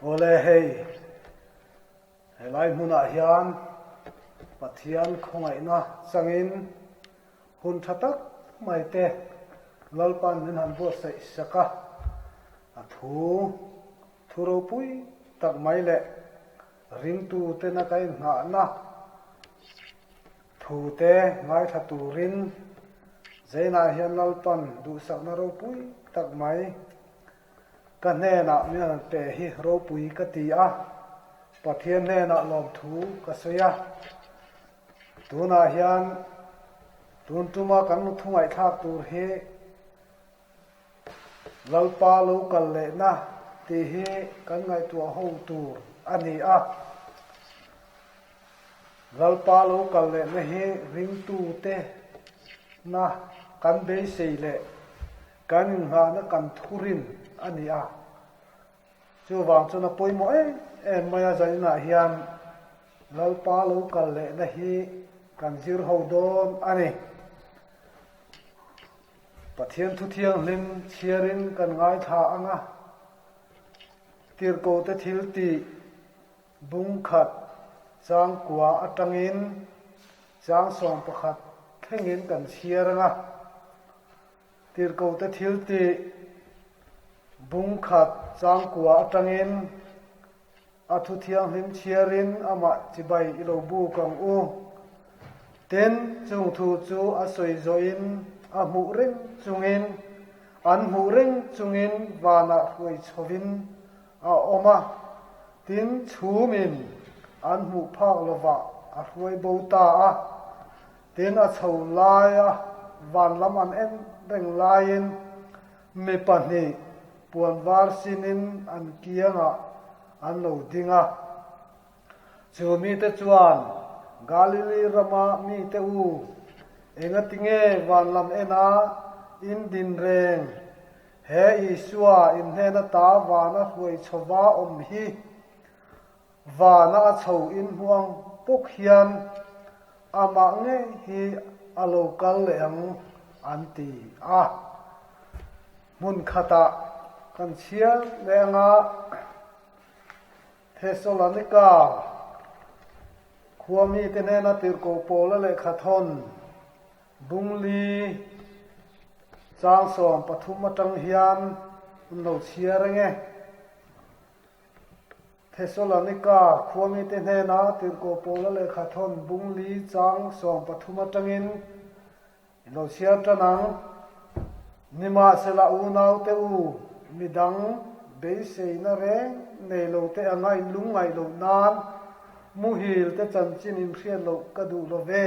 Awle hei, helai hmunah hian Pathian khawngaihna changin hun tha tak mai te Lalpan min han buatsaih sak a, a thu thu ropui tak mai leh ringtu tena ka inngahna thu te ngaithla turin Zainah hian Lalpan duhsakna ropui tak mai Ka hnenah mi han pe hi ropui ka ti a, Pathian hnenah lawmthu ka sawi a. Tunah hian tun tuma kan muthu ngaihthlak tur hi Lalpa lo kal lehna tih hi kan ngaihtuah ho tur a ni a. Lalpa lo kal lehna hi ringtute na kan beisei leh Kan inngahna kan thurin a ni a, chuvang chuan a pawimawh em em mai a, zaninah hian Lalpa lo kal lehna hi kan zir ho dawn a ni. Pathian thu thianghlim chhiarin kan ngaithla ang a, Tirhkohte thiltih bungkhat changkua atangin chang 11 thlengin kan chhiar ang a. Tirhkohte thiltih bungkhat changkua atangin a thu thianghlim chhiarin amah chibai i lo buk ang u. Tin, chung thu chu a sawi zawhin a hmuh reng chungin, an hmuh reng chungin vanah hruai chhovin a awm a, tin, chhumin an hmuh phak lovah a hruai bo ta a. Tin, a chho laia van lam an en reng laiin mi pahnih puan var sinin an kiangah an lo ding a. Chu mite chuan, Galili rama mite u, engatinge van lam ena in din reng? He Isua in hnen ata vana hruai chhova awm hi Vana a chho in hmuang pawk hian amah ngei hi a lo kal leh ang an ti a. Hmun khatah kan chhiar leh anga Thesalonika khua mite hnena tirhkoh Paula lehkha thawn Bungli chang 13 atang hian an lo chhiar ang e. Thesalonika khuamite hnena Tirhkoh Paula lehkha thawn Bungli chang 13 atangin i lo chhiar tan ang. Nimahsela unaute u, midang beiseina reng nei lote anga in lungngaih loh nan muhil te chanchin in hriat loh ka duh lo ve.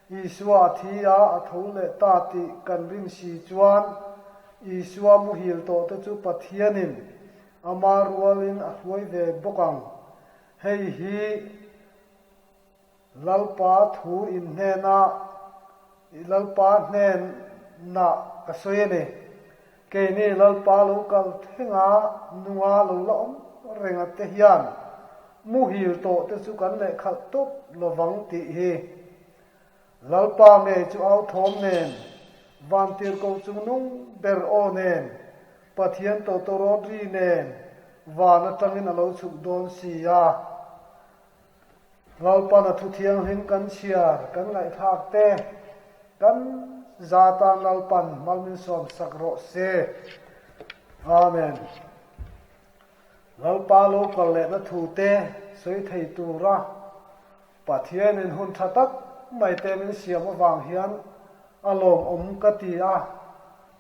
Isua a thi a, a tho leh ta tih kan rin si chuan Isua muhil tawhte chu Pathianin ama rualin a hruai ve bawk ang. Hei hi Lalpa thu in hnena Lalpa hnenah ka sawi a ni. Keini Lalpa lo kal thlenga nunga lo la awm renga te hian muhil tawh te chu kan lehkhalh tawp lovang tih hi Lalpa ngei chu au thawm nen, vantirhkoh chung nung ber aw nen, Pathian tawtawrawt ri nen van atangin a lo chhuk dawn si a. Lalpan a thu thianghlim kan chhiar, kan ngaihthlak te, kan za tan Lalpan mal min sawm sak rawh se. Amen. Lalpa lo kal lehna thu te sawi thei tura Pathianin hun tha tak mai te min siam avang hian a lawmawm ka ti a,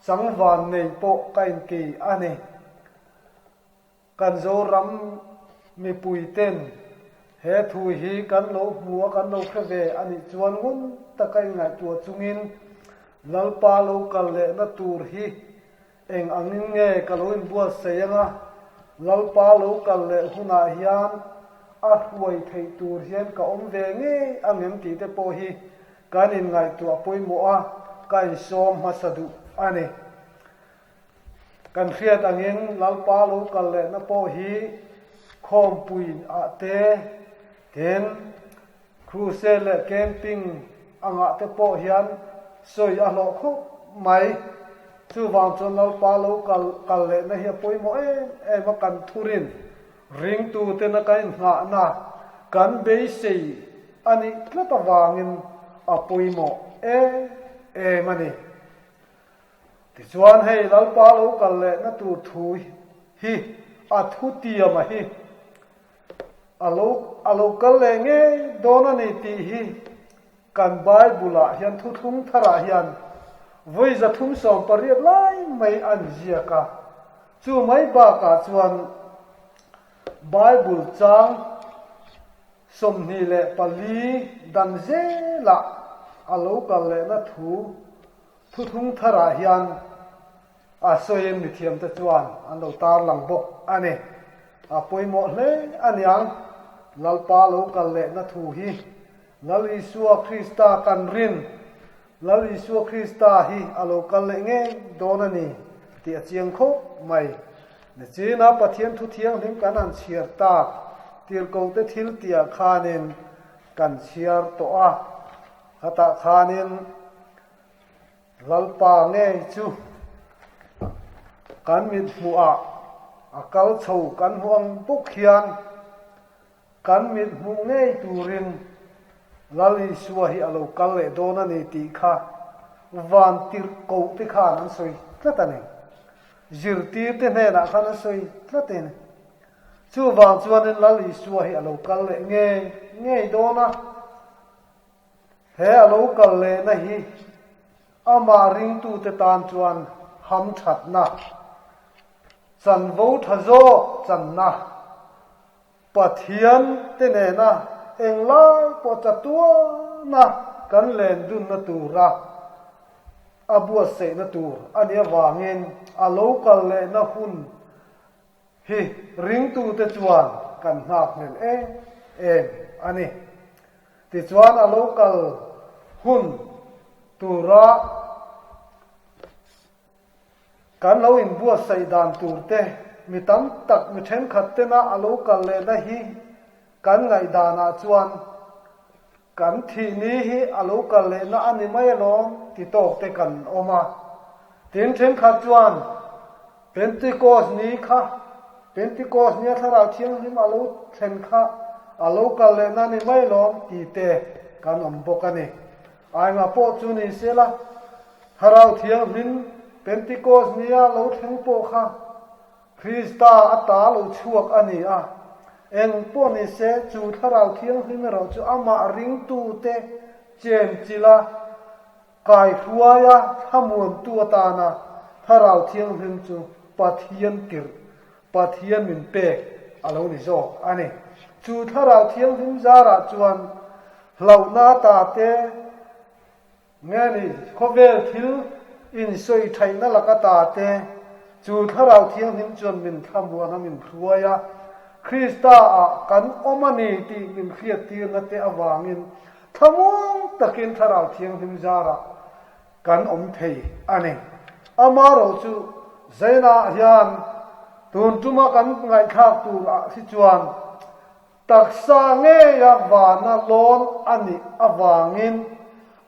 changvan nei pawh ka inti a ni. Kan Zoram mipui ten he thu hi kan lo hmu a, kan lo hre ve a nih chuan ngun taka inngaihtuah chungin Lalpa lo kal lehna tur hi eng angin nge ka lo inbuatsaih anga Lalpa lo kal leh hunah hian a hruai theih tur hian ka awm ve ngei ang em tih te pawh hi kan inngaihtuah pawimawh a, ka insawm hmasa duh a ni. Kan hriat angin Lalpa lo kal lehna pawh hi khawmpui ah te, tin crusade leh camping angah te pawh hian sawi a hlawh khawp mai. Chuvang chuan Lalpa lo kal kal lehna hi a pawimawh em em a, kan thurin. Ringtutena kan inngahna kan beisei a nih tlat avangin a pawimawh em em a ni. Tichuan hei Lalpa lo kal lehna tur thu hi a thutiama hi a lo a lo kal leh ngei dawn a ni tih hi kan Bible-ah hian thuthlung tharah hian vawi 318 lai mai a ni ziak a. Chu mai bakah chuan Bible chang 24 dan zelah a lo kal lehna thu Thuthlung tharah hian a sawiin mithiamte chuan an lo tarlang bawk a ni. A pawimawh hle a niang, Lalpa lo kal lehna thu hi Lal Isua Krista kan rin, Lal Isua Krista hi a lo kal leh ngei dawn a ni tih a chiang khawp mai. Nichina Pathian thu thianghlim kan han chhiar tak tirhkohte thil tihah khanin kan chhiar tawh a, khatah khanin Lalpa ngei chu kan mit hmuhah a kal chho kan hmu ang bawk hian kan mit hmuh ngei turin Lal Isua hi a lo kal leh dawn a ni tih kha van tirh koh te khan an sawi tlat a ni. Zirtirte hnenah khan an sawi tlat a ni. Chuvang chuanin Lal Isua hi a lo kal leh ngei ngei dawn a. He a lo kal lehna hi amah ringtute tan chuan hamthatna, chanvo tha zawk channa, Pathian te nena englai pawh chatuana kan len dunna tura a buatsaihna tur a nih avangin a lo kal lehna hun hi ringtute chuan kan nghak hlel em em a ni. Tichuan a lo kal hun tura kan lo inbuatsaih dan tur te, mi tam tak mi thenkhat tena a lo kal lehna hi kan ngaihdanah chuan kan thih ni hi a lo kal lehna a ni mai alawm ti tawk te kan awm a. Tin thenkhat chuan Pentecost ni kha, Pentecost nia Thlarau Thianghlim a lo thlen kha a lo kal lehna a ni mai lawm ti te kan awm bawk a ni. Aingah pawh chu ni sela, Thlarau Thianghlim Pentecost nia lo thleng pawh kha Krista a ta lo chhuak a ni a. Eng pawh ni se, chu Thlarau Thianghlim erawh chu amah ringtute chenchilh a, Kaihruaia thlamuantu atana Thlarau Thianghlim chu Pathian tirh, Pathian min pek a lo ni zawk a ni. Chu Thlarau Thianghlim zarah chuan hlauhna ata te nge ni khawvel thil insawi thaihna lak ata te chu Thlarau Thianghlim chuan min thlamuan a, min hruai a, Krista-ah kan awm a ni tih min hriattirna te avangin Thlamuang takin Thlarau Thianghlim zarah kan awm thei a ni. Amaherawh chu Zainah hian tun tuma kan ngaihthlak turah hi chuan taksa ngeia vana lawn a nih avangin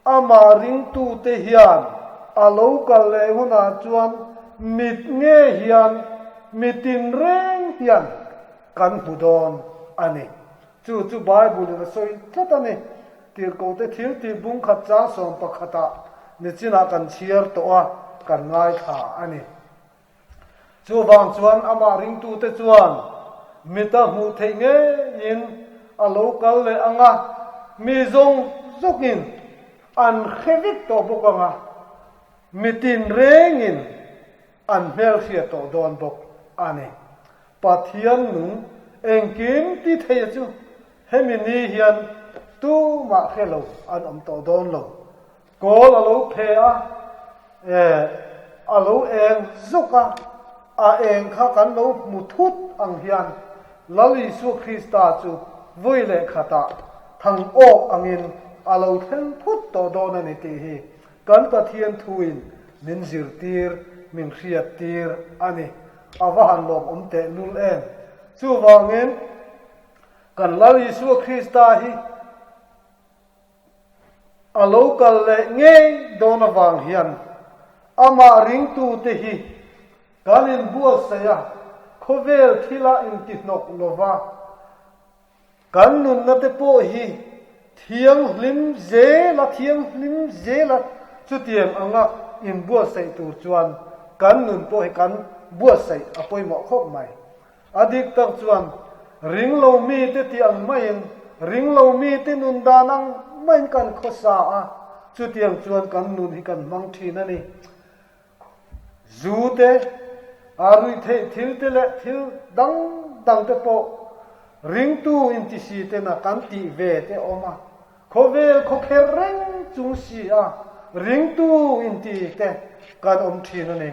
amah ringtute hian a lo kal leh hunah chuan mit nge hian mitin reng hian kan hmu dawn a ni. Chu chu Bible-in a sawi tlat a ni. Tirhkohte thil tih bung khat chang sawm pakhatah nichinah kan chhiar tawh a, kan ngaithla a ni. Chuvang chuan amah ringtute chuan mita hmuh theih ngeiin a lo kal leh ang a, mi zawng zawngin an hre vek tawh bawk ang a, mitin rengin an hmelhriat tawh dawn bawk a ni. Pathian nung engkim ti theia chu hemi ni hian tumah hre lo an awm tawh dawn lo. Kawl a lo phe a, eh, a lo eng zuk a, a eng kha kan lo hmu thut ang hian Lal Isua Krista chu vawi leh khatah thang awk angin a lo thleng phut tawh dawn a ni tih hi kan Pathian thuin min zirtir, min hriattir a ni. A va han lawmawm teh lul em! Chuvangin, kan Lal Isua Krista hi a lo kal leh ngei dawn avang hian amah ringtute hi kan inbuatsaih a. Khawvel thila intihnawk lova kan nunna te pawh hi thianghlim zela thianghlim zela chutiang anga inbuatsaih tur chuan kan nun pawh hi kan buatsaih a pawimawh khawp mai. A dik tak chuan ringlo mite tih ang maiin ringlo mite nun dan ang maiin kan khawsa a, chutiang chuan kan nun hi kan hmang thin a ni. Zu te, a ruih theih thil te leh thil dang dang te pawh ringtu intisi tena kan tih ve te awm a, khawvel khawkherh reng chung si a ringtu inti te kan awm thin a ni.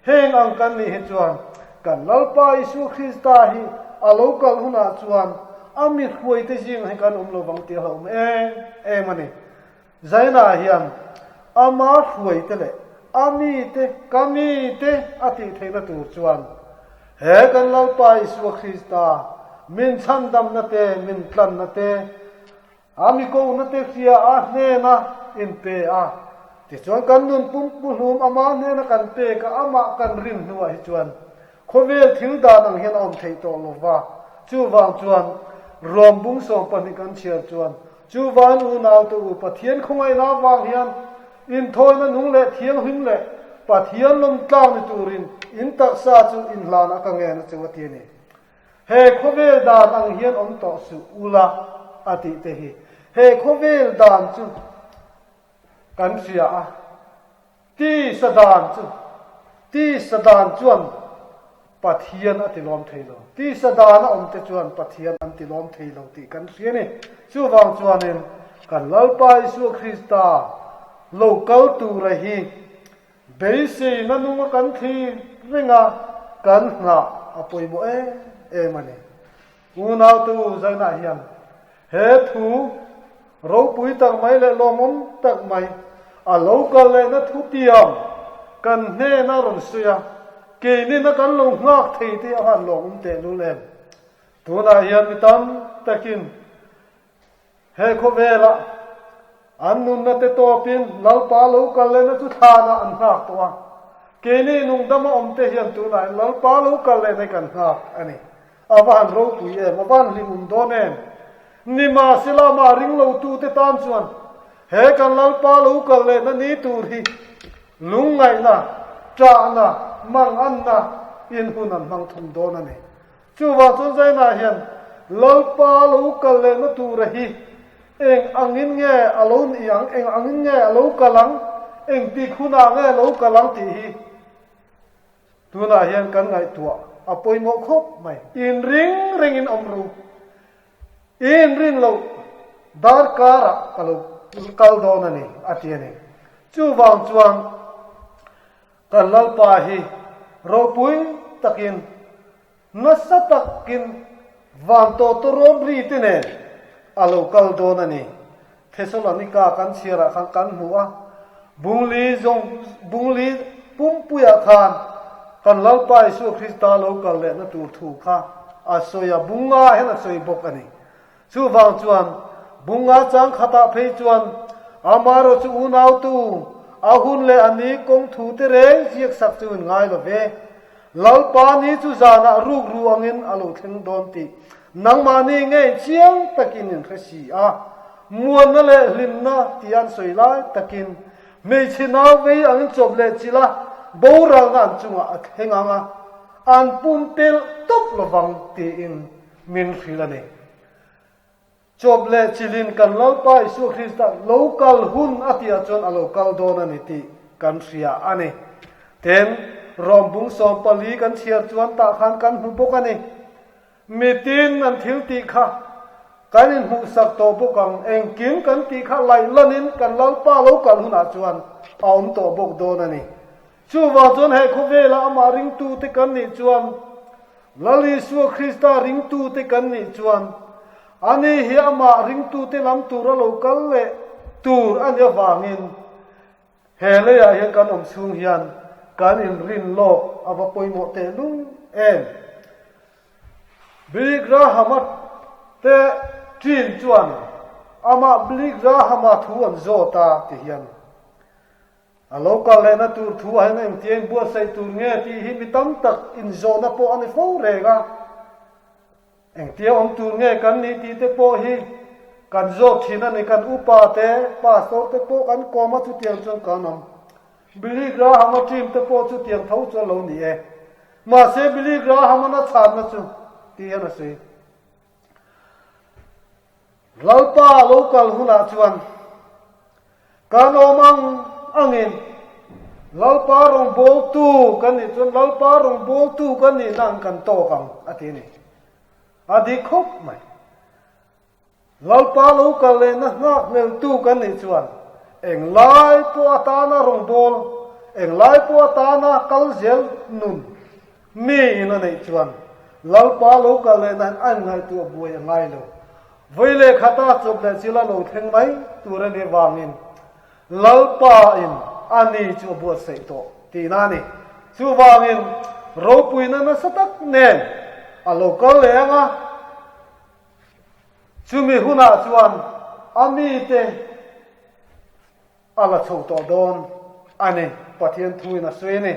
Heng ang kan nih hi chuan kan Lalpa Isua Krista hi a lo kal hunah chuan a mi hruaite zingah hi kan awm lo vang tih a hlauhawm em em a ni. Zaina hian ama hruaite leh a mite, ka mite a tih theihna tur chuan he kan Lalpa Isua Krista min chhandamna te, min tlanna te, a mi kohna te hria a hnena inpe a. Tichuan kan nun pumpuhlum ama hnena kan pek a, amah kan rin hnuah hi chuan Khawvel thil dan ang hian a awm theih tawh lo va, chuvang chuan Rom bung 12 kan chhiar chuan, Chuvan unaute u, Pathian khawngaihna avang hian inthawina nung leh thianghlim leh Pathian lawmtlak ni turin in taksa chu inhlan a ka ngen a chu a ti a ni. He khawvel dan ang hian awm tawh suh ula a tih te hi. He khawvel dan chu kan hria a. Tisa dan chu, tisa dan chuan Pathian a tilawm thei lo. Tisa dan a awm te chuan Pathian an tilawm thei lo tih kan hria ni. Chuvang chuanin kan Lalpa Isua Krista lo kal tura hi beiseina nunga kan thlir reng a, kan nghah a pawimawh em em a ni. Unautu zainah hian he thu ropui tak mai leh lawmawm tak mai a lo kal lehna thutiam kan hnena rawn sawi a, keinina kan lo nghak thei te a han lawmawm tehlul em? Tunah hian mi tam takin He khawvelah an nunna te tawpin Lalpa lo kal lehna chu thlanah an nghak tawh a. Keini nungdama awmte hian tunah hian Lalpa lo kal lehna hi kan nghak a ni. A va han ropui em, a va han hlimawm dawn em! Nimahsela amah ringlotute tan chuan he kan Lalpa lo kal lehna ni tur hi lungngaihna, ṭahna, manganna in hun an hmang thung dawn a ni. Chuvang chuan Zainah hian Lalpa lo kal lehna tura hi eng angin nge a lo ni ang, eng angin nge a lo kal ang, engtik hunah nge a lo kal ang tih hi tunah hian kan ngaihtuah a pawimawh khawp mai. Inring ringin awm ru. I inrin loh darkarah ka lo kal dawn a ni, a ti a ni. Chuvang chuan Kan Lalpa hi ropui takin, nasa takin van tawtawrawm ri te nen a lo kal dawn a ni. Thesalonika kan chhiarah khan kan hmu a, bungli zawng bungli pumpuiah khan kan Lalpa Isua Krista lo kal lehna tur thu kha a sawi a, bunga hian a sawi bawk a ni. Chuvang chuan bunga chang khatah phei chuan amaherawh chu unautu a hun leh a ni kawng thu te reng ziak sak chu in ngai lo ve. Lalpa ni chu zanah rukru angin a lo thleng dawn tih nangmahni ngei chiang takin in hre si a. Muanna leh hlimna tih an sawi lai takin hmeichhe nau vei angin chawp leh chilh a, boralna an chungah a thleng ang a, an pumpelh tawp lovang tiin min hrilh a ni. Chawp leh chilhin kan Lalpa Isua Krista lo kal hun a tihah chuan a lo kal dawn a ni tih kan hria a ni. Tin, Rom bung 14 kan chhiar chuan tah khan kan hmu bawk a ni. Mitin an thil tih kha kan inhmuhsak tawh bawk ang, engkim kan tih kha laih lanin kan Lalpa lo kal hunah chuan a awm tawh bawk dawn a ni. Chuvang chuan he khawvela amah ringtute kan nih chuan, Lal Isua Krista ringtute kan nih chuan, ani hi amah ringtute lam tura lo kal leh tur a nih avangin he leiah hian kan awm chhung hian kan inrin lawk a va pawimawh tehlul em. Billy Graham-a te team chuan amah Billy Graham-a thu an zawt a ti hian. A lo kal lehna tur thu ah hian engtia inbuatsaih tur nge tih hi mi tam tak inzawhna pawh a ni fo reng a. Engtia awm tur nge kan nih tih te pawh hi kan zawt thin a ni. Kan upa te, pastor te pawh kan kawm a chutiang chuan kan awm. Billy Graham-a team te pawh chutiang tho chu a lo ni e. Mahse Billy Graham-an a chhanna chu ti hian a sawi. Lalpa lo kal hunah chuan kan awm ang angin Lalpa rawngbawltu kan nih chuan Lalpa rawngbawltu kan nihna ang kan tawk ang a ti a ni. A dik khawp mai. Lalpa lo kal lehna nghak hmeltu kan nih chuan englai pawh atana rawngbâwl, englai pawh atana kal zel nun mi in a neih chuan Lalpa lo kal lehna hian a inngaihtuah buai a ngai lo. Vawi leh khata chawp leh chil a lo thleng mai tur a nih vangin Lalpa in a ni chu a buatsaih tawh tihna a ni. Chuvangin ropuina nasa tak nen a lo kal leh ang a. Chumi hunah chuan a mite a la chho tawh dawn a ni, Pathian thuin a sawi a ni.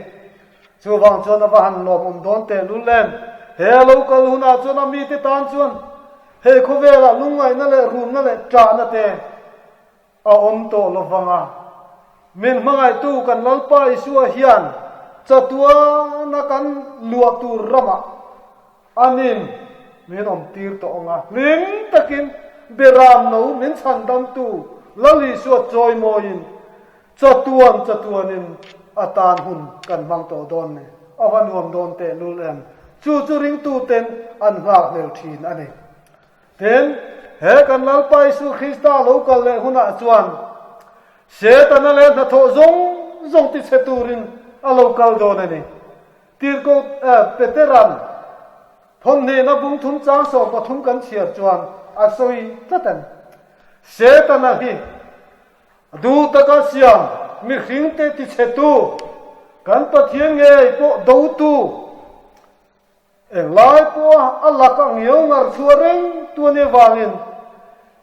Chuvang chuan a va han lawmawm dawn tehlul em! He a lo kal hunah chuan a mite tan chuan he khawvelah lungngaihna leh rumna leh ṭahna te a awm tawh lo vang a. Min hmangaihtu kan Lalpa Isua hian chatuana kan luah tur ramah Anin min awmtir tawh ang a, hlim takin Beram no min chhandamtu Lal Isua chawimawiin chatuan chatuanin a tan hun kan hmang tawh dawn ni. A va nuam dawn tehlul em! Chu chu ringtuten an nghakhlel thin a ni. Tin, he kan Lalpa Isu Krista lo kal leh hunah chuan Setana leh hnathawh zawng zawng tichhe turin a lo kal dawn a ni. Tirhkoh Petera'n thawmhnehna bungthum chang 13 kan chhiar chuan a sawi tlat a ni. Setana hi duh taka siam mihringte tichhetu, kan Pathian ngei pawh dotu, Englai pawha a lak a ngiau ngar chhuah reng tu a nih avangin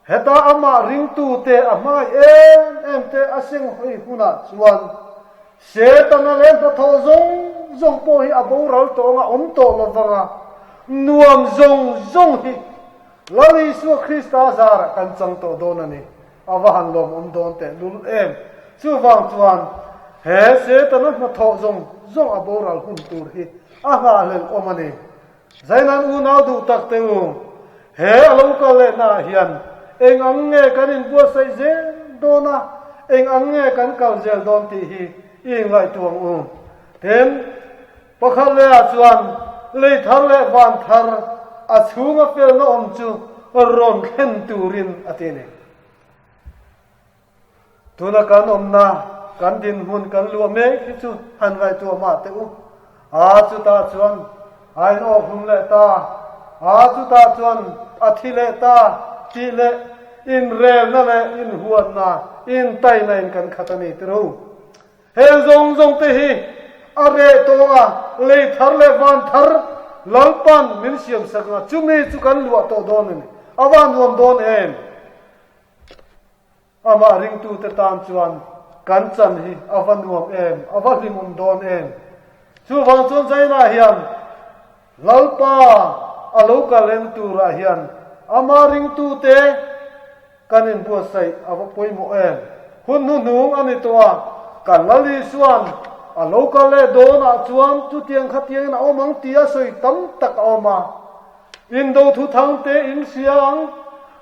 heta amah ringtute a hmangaih em em te a seng hawi hunah chuan Setana leh hnathawh zawng zawng pawh hi a boral tawng a awm tawh lo vang a, nuam zawng zawng hi Lal Isua Krista zarah kan chang tawh dawn a ni. A va han lawmawm dawn tehlul em! Chuvang chuan he Setana hnathawh zawng zawng a boral hun tur hi a nghahhlelh awm a ni. Zainan unau duh tak te u, he a lo kal lehnaah hian eng ang nge kan inbuatsaih zel dawn a, eng ang nge kan kal zel dawn tih hi i inngaihtuah ang u. Tin, pakhat lehah chuan lei thar leh van thar a chhunga felna awm chu rawn thlen turin a ti a ni. Tuna kan awmna, kan dinhmun kan luah mek hi chu han ngaihtuah mah teh u. A chutah chuan a in awkhlum leh ta, a chutah chuan a thi leh ta tih leh inrelna leh inhuatna, intaina in kan khat a ni tirh u. Heng zawng zawng te hi a reh tawng a, lei thar leh van thar Lalpan min siamsak ang a, chumi chu kan luah tawh dawn a ni. A va nuam dawn em? Amah ringtute tan chuan kan chan hi a va nuam em, a va hlimawm dawn em. Chuvang chuan China hian Lalpa a lo kal en turah hian amah ringtute kan inbuatsaih a va pawimawh em. Hun hnuhnung a ni tawh a, kan Lal Isua'n a lo kal leh dawnah chuan chutiang khatiangin a awm ang tia sawi tam tak a awm a. Indo thuthang te in hria ang,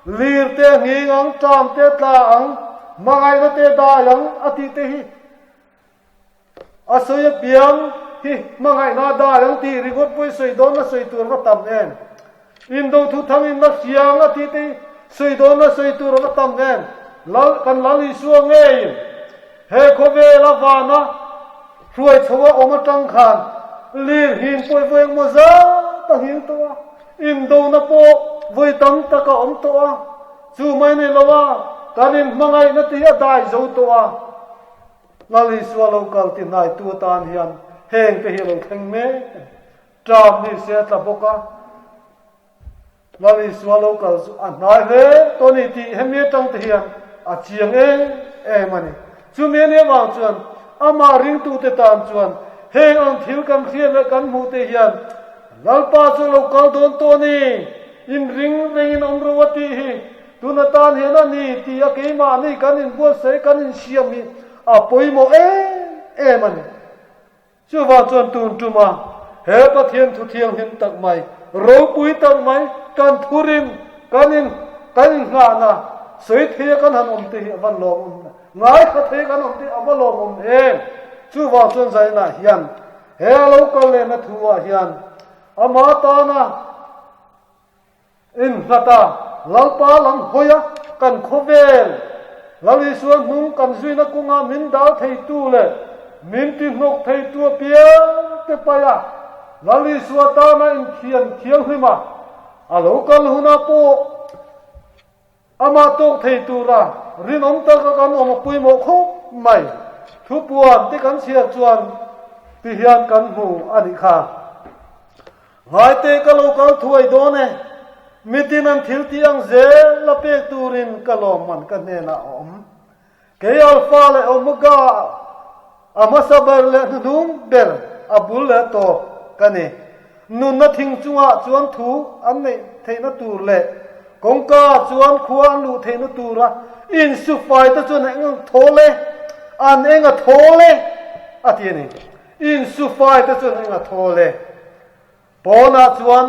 lir te nghing ang, ṭam te tla ang, hmangaihna te dai ang a tih te hi a sawi apiang hi hmangaihna a dai ang tih ringawt pawh i sawi dawn a sawi tur va tam em. Indo thuthang in la hria ang a tih te hi sawi dawn a sawi tur va tam em. Lal kan Lal Isua ngeiin he khawvela vana Hruai chho a awm atang khan lir hing pawh i vawi engmaw zat a hing tawh a, indona pawh vawi tam tak a awm tawh a, chu mai nei lo a kan inhmangaihna te hi a dai zo tawh a. Lal Isua lo kal ti hnaitu atan hian heng te hi a lo thleng mek a ni. Ṭam ni se a tla bawk a. Lal Isua lo kal chu a hnai hle tawh a ni tih hemi atang te hian a chiang em em a ni. Chumi a nih avang chuan Amah ringtute tan chuan heng ang thil kan hriat leh kan hmuh te hian Lalpa chu a lo kal dawn tawh a ni, inring rengin awm ro a tih hi tun atan hian a ni tih a keimahni kan inbuatsaih kan insiam hi a pawimawh em em a ni. Chuvang chuan tun tuma he Pathian thu thianghlim tak mai, ropui tak mai kan thurin kan in kan inngahna sawi theia kan han awm te hi a va lawmawm ngaithla thei kan awm te hi a va lawmawm em! Chuvang chuan zainah hian he a lo kal lehna thu ah hian ama tana Innghat a, Lalpa lam hawi a, kan khawvel Lal Isua hnung kan zuina kawnga min dal theitu leh min tihnawk theitu apiang te paih a, Lal Isua tana inthian thianghlim a, a lo kal hunah pawh amah tawk thei tura rinawm taka kan awm a pawimawh khawp mai. Thupuan te kan chhiar chuan tihian kan hmu a nih kha. Ngaite ka lo kal thuai dawn e, mitin an thil tih ang zel la pek turin ka lawmman ka hnenah a awm. Kei Alpha leh Omega, a hmasa ber leh hnuhnung ber, a bul leh a tawp ka ni. Nunna thing chungah chuan thu an neih theihna tur leh kawngka chuan khua an luh theihna tura insufai te chuan eng ang thawl e, an eng a thawl e, a ti a ni. Insufai te chuan eng a thawl e. Pawnah chuan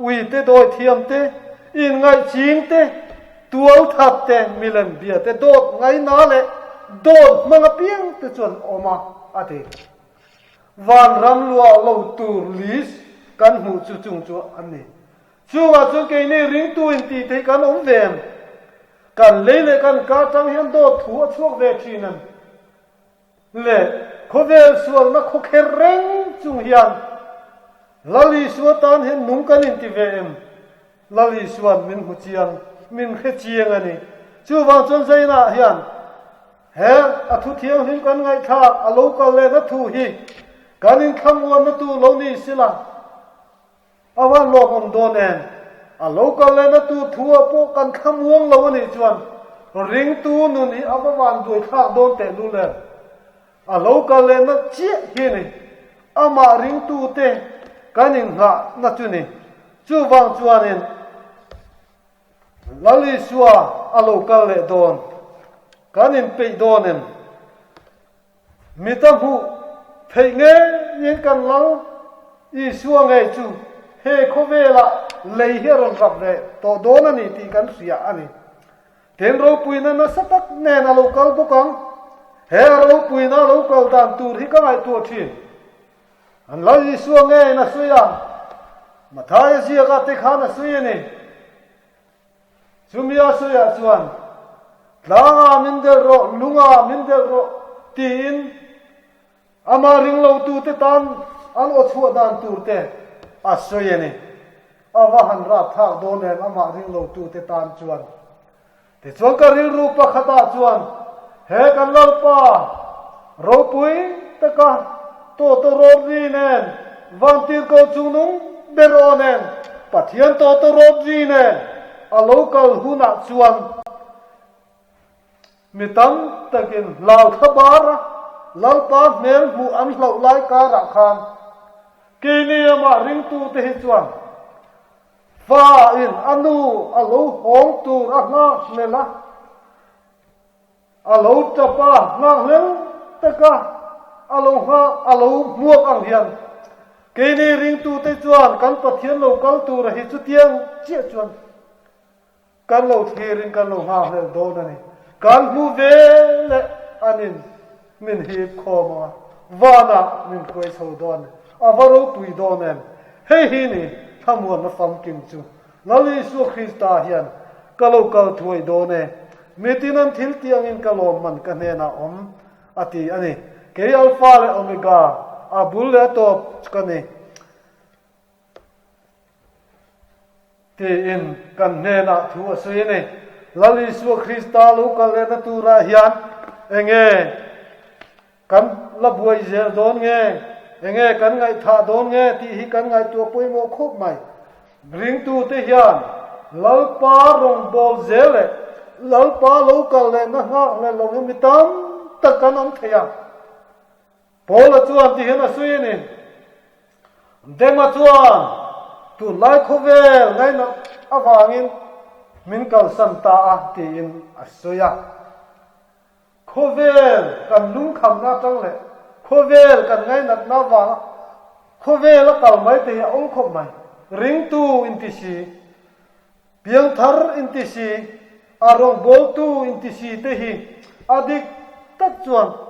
ui te dawi thiam te, inngaih ching te, tual that te, milem bia te dawt ngaina leh dawt hmang apiang te chuan awm a, a ti. Vanram luah lo tur list kan hmuh chu chung chu an ni. Chungah chuan keini ringtu intih theih kan awm ve em? Kan lei leh kan ka atang hian dawt thu a chhuak ve thin em? Leh khawvel sualna khawkher reng chung hian Lal Isua tan hian nung kan inti ve em? Lal Isua'n min hmu chiang, min hre chiang a ni. Chuvang chuan Zainah hian he a thu thianghlim kan ngaihthlak a lo kal lehna thu hi kan inthlamuanna tu lo ni sila, A van lawmawm dawn em? A lo kal lehna tur thu-ah pawh kan thlamuang lo a nih chuan ringtu nun hi a va van buaithlak dawn teh lul em? A lo kal lehna chiah hi a ni. Amah ringtute kan inghahna chu ni. Chuvang chuanin Lal Isua a lo kal leh dawn. Kan inpeih dawn em? Mit a hmuh theih ngeiin kan Lal Isua ngei chu he khawvelah lei hi a rawn rap ve tawh dawn a ni tih kan hria a ni. Tin, ropuina nasa tak nen a lo kal bawk ang. He a ropuina a lo kal dan tur hi ka ngaihtuah thin. An Lal Isua ngeiin a sawi a, Mathaia ziakah te khan a sawi a ni. Chumi a sawiah chuan, Tlangah min delh rawh, lungah min delh rawh, tiin amah ringlotute tan an aw chhuah dan turte a sawi a ni. A va han rapthlak dawn em amah ringlotute tan chuan. Tichuan ka rilru pakhatah chuan he kan Lalpa ropui taka tawtawrawt ri nen, vantirhkoh chungnung ber aw nen, Pathian tawtawrawt ri nen a lo kal hunah chuan mi tam takin hlauthla bara Lalpa hmel hmuh an hlauh lai karah khan keini amah ringtute hi chuan Fa in a nu a lo hawng tur a nghakhlel a, a lo tap a, nghakhlel taka a lo nghak a lo hmuak ang hian keini ringtute chuan kan Pathian lo kal tura hi chutiang chiah chuan Kan lo thlirin kan lo nghakhlel dawn a ni. Kan hmu ve leh anin min hip khawm ang a, vanah min hruai chho dawn a ni. A va ropui dawn em? Hei hi ni thlamuanna famkim chu. Lal Isua Krista hian ka lo kal thuai dawn e, mitin an thil tih angin ka lawmman ka hnenah awm a ti a ni. Kei Alpha leh Omega, a bul leh a tawp chu ka ni. Tiin kan hnenah thu a sawi a ni. Lal Isua Krista lo kal lehna turah hian enge kan la buai zel dawn nge, enge kan ngaihthah dawn nge tih hi kan ngaihtuah pawimawh khawp mai. Ringtute hian Lalpa rawngbâwl zel leh Lalpa lo kal lehna nghak leh lo hi mi tam tak kan awm thei a. Paula chuan ti hian a sawi a ni, Dema chuan tunlai khawvel ngainat avangin min kalsan ta a tiin a sawi a. Khawvel kan lungkhamna atang leh khawvel kan ngainatna avanga khawvel a kal mai te hi a awm khawp mai. Ringtu inti si, piangthar inti si, a rawngbawltu inti si te hi a dik tak chuan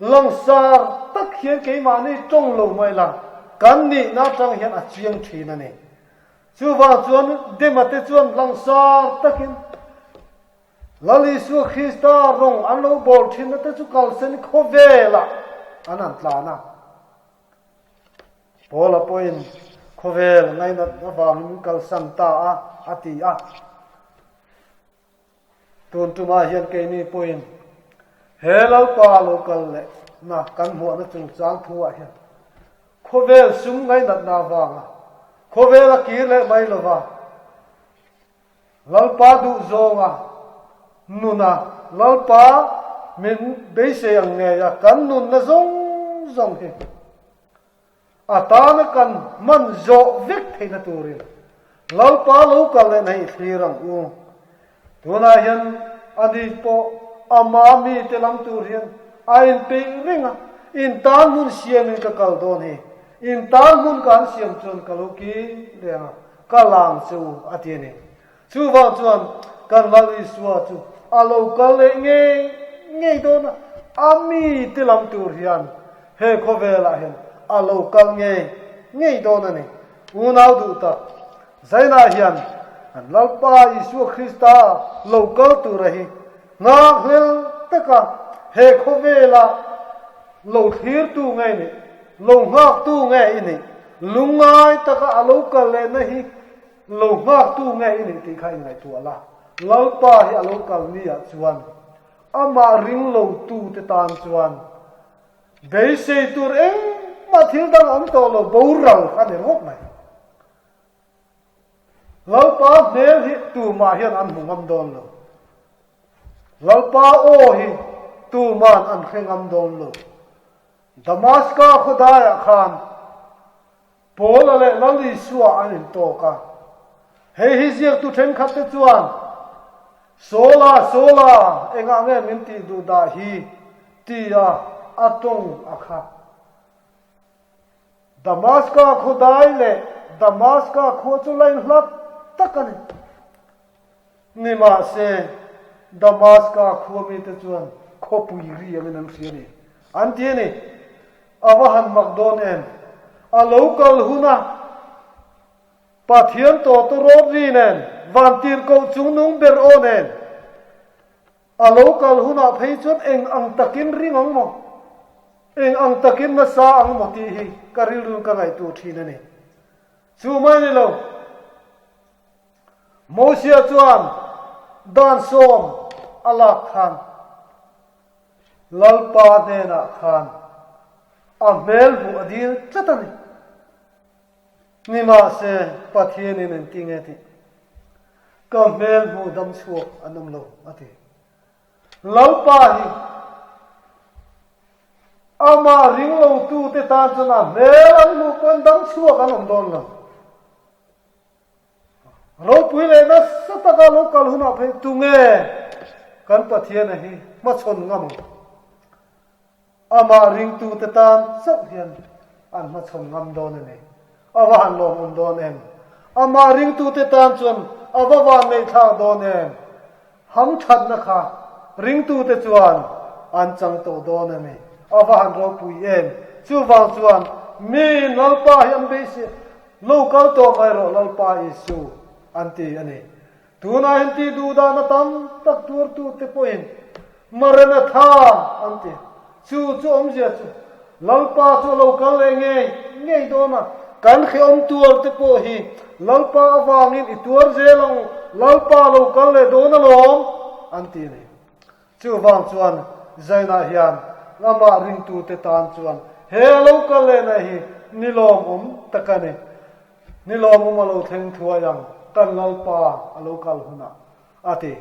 Langsar tak hian keimahni tawng lo mai la, kan nihna atang hian a chiang thin a ni. Chuvang chuan Dema te chuan langsar takin Lal Isua Krista rawng an lo bawl thinna te chu kalsen khawvelah an han tlan a. Paula pawhin khawvel ngainat avangin kalsan ta a, a ti a. Tun tumah hian keini pawhin he Lalpa lo kal leh na kan hmuahna chungchang thuah hian khawvel sum ngainatna avanga khawvel a kir leh mai lova Lalpa duh zawnga nuna Lalpa min beisei ang ngeia kan nunna zawng zawng hi A tana kan hman zawh vek theihna turin Lalpa lo kal leh na hi thlir ang u. Tunah hian ani pawh ama mite lam tur hian a inpeih reng a, in tan hmun siamin ka kal dawn hi, in tan hmun ka han siam chuan ka lo kir leh ang a, ka lang che u a ti a ni. Chuvang chuan kan Lal Isua chu a lo kal leh ngei ngei dawn a, a mite lam tur hian he khawvelah hian a lo kal ngei ngei dawn a ni. Unau duh tak, Zainah hian kan Lalpa Isua Krista lo kal tura hi nghakhlel taka he khawvela lo thlirtu nge nih, lo nghaktu nge i nih, lungngai taka a lo kal lehna hi Lo nghaktu nge i nih tih kha i ngaihtuah la. Lalpa hi a lo kal ni ah chuan amah ring lo tu te tan chuan beisei tur engmah thil dang a awm tawh lo, boral kha ni ringawt mai. Lalpa hmel hi tumah hian an hmu ngam dawn lo. Lalpa aw hi tuman an hre ngam dawn lo. Damaska khawdaiah khan Paula leh Lal Isua an intawk a. Hei hi ziaktu thenkhatte chuan, Saula, Saula, engah nge min tih duh dah hi? tia a tawng a kha. Damaska khawdai leh Damaska khua chu la inhlat tak a ni. Nimahse, Damaska khua mite chuan khawpui ri angin an hria a ni. An ti a ni, A va han mak dawn em? A lo kal huna Pathian tawta rawt ri nen, vantirhkoh chungnung ber aw nen, a lo kal hunah phei chuan eng ang takin ring ang maw? Eng ang takin nasa ang maw tih hi ka rilru ka ngaihtuah thin a ni. Chu mai ni lo. Mosia chuan dan sawm a lak khan Lalpa hnenah khan a hmel hmuh a dil tlat a ni. Nimahse, Pathianin engti nge tih? Ka hmel hmuh dam chhuak an awm lo, a ti. Lalpa hi amah ring lotute tan chuan a hmel an hmuh pawn dam chhuak an awm dawn lo. Ropui leh nasa taka lo kal hunah phei tunge kan Pathiana hi hmachhawn ngam ang? Amah ringtute tan chauh hian an hmachhawn ngam dawn a ni. A va han lawmawm dawn em? Amah ringtute tan chuan a va van neihthlak dawn em? Hamthatna kha ringtute chuan an chang tawh dawn a ni. A va han ropui em! Chuvang chuan miin Lalpa hi an beisei, Lo kal tawh mai rawh Lalpa Isu, an ti a ni. Tunah hian tih duh dahna tam tak tuartute pawhin Maranatha an ti. Chu chu awmzia chu Lalpa chu a lo kal leh ngei ngei dawn a, kan hrehawm tuar te pawh hi Lalpa avangin i tuar zel ang u, Lalpa a lo kal leh dawn alawm, an ti a ni. Chuvang chuan Zainah hian amah ringtute tan chuan he a lo kal lehna hi ni lawmawm tak a ni. Ni lawmawm a lo thleng thuai ang, kan Lalpa a lo kal hunah, a ti.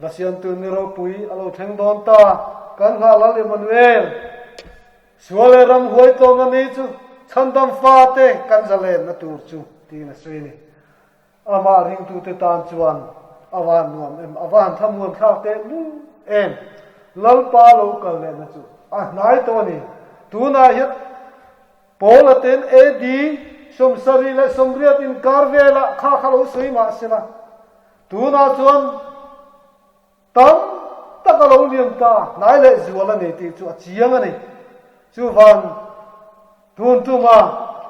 Rasiantu ni ropui a lo thleng dawn ta, kan nghah Lal Emmanuel. Sual leh ramhuai tlawmna ni chu chhandam fate kan zalenna tur chu tiin a sawi a ni. Amah ringtute tan chuan a van nuam em, a van thlamuan thlak teh lul em. Lalpa lo kal lehna chu a hnai tawh a ni. Tunah hian Paula ten AD 78 inkar velah kha kha lo sawi mah se la, tunah chuan Tam tak a lo liam ta, hnai leh zual a ni tih chu a chiang a ni. Chuvan tun tuma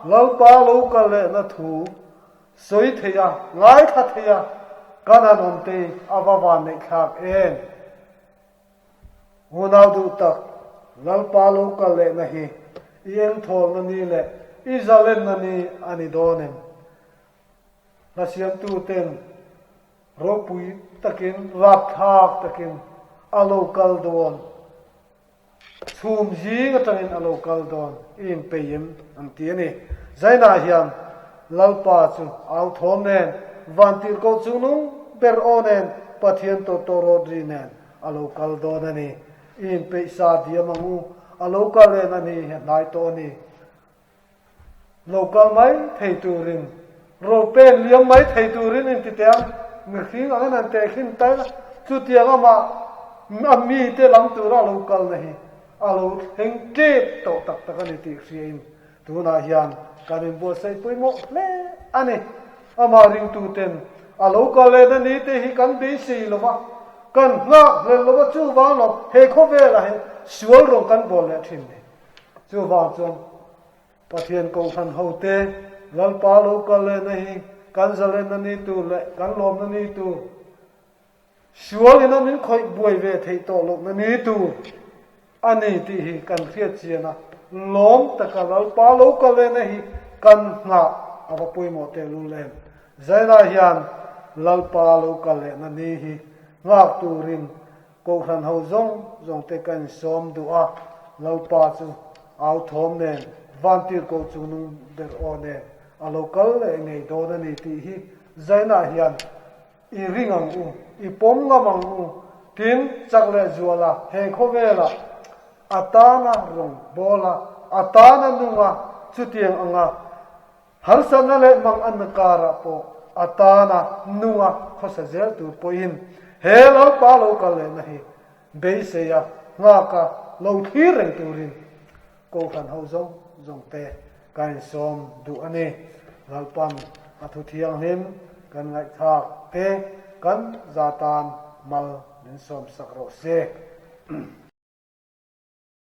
Lalpa lo kal lehna thu sawi thei a, ngaithla thei a, kan han awm te a va van neih thlak em? Unau duh tak, Lalpa lo kal lehna hi i engthawlna ni leh i zalenna ni a ni dawn em? Hlasiamtuten Ropui takin, rapthlak takin a lo kal dawn. Chhum zing atangin a lo kal dawn. I inpeih em? An ti a ni. Zainah hian Lalpa chu au thawm nen, vantirhkoh chungnung ber aw nen, Pathian tawtawrawt ri nen a lo kal dawn a ni. I inpeih sa diam ang u. A lo kal len a ni, he hnai tawh a ni. Lo kal mai thei turin, ro pen liam mai thei turin inti teh ang, mihring angin an tehkhin ta ila, chutiang amah a mite lam tura a lo kalna hi a lo thleng tep tawh tak tak a ni tih hriain tunah hian kan inbuatsaih pawimawh hle a ni. Amah ringtuten a lo kal lehna ni te hi kan beisei lo va, kan nghak hlel lo va, chuvang lo he khawvelah hian sual rawng kan bawl leh thin ni. Chuvang chuan Pathian Kohhran hote Lalpa lo kal lehna hi kan zalenna ni tur leh kan lawmna ni tur, sual ina min khawih buai ve theih tawh lohna ni tur a ni tih hi kan hriat chian a, lawm taka Lalpa lo kal lehna hi kan nghah a va pawimawh tehlul em. Zainah hian Lalpa lo kal lehna ni hi nghak turin Kohhran ho zawng zawng te ka insawm duh a, Lalpa chu au thawm nen, vantirhkoh chungnung ber aw nen a lo kal leh ngei dawn a ni tih hi Zainah hian i ring ang u, i pawm ngam ang u. Tin, chak leh zuala he khawvela a tana rawn bawl a, a tana nung a, chutiang anga Harsatna leh manganna karah pawh a tana nunga khawsa zel tur pawhin he Lalpa lo kal lehna hi beisei a, nghak a, lo thlir reng turin Kohhran ho zawng zawng te ka insawm duh a ni. Lalpan a thu thianghlim kan ngaihthlak te kan za tan mal min sawmsak rawh se.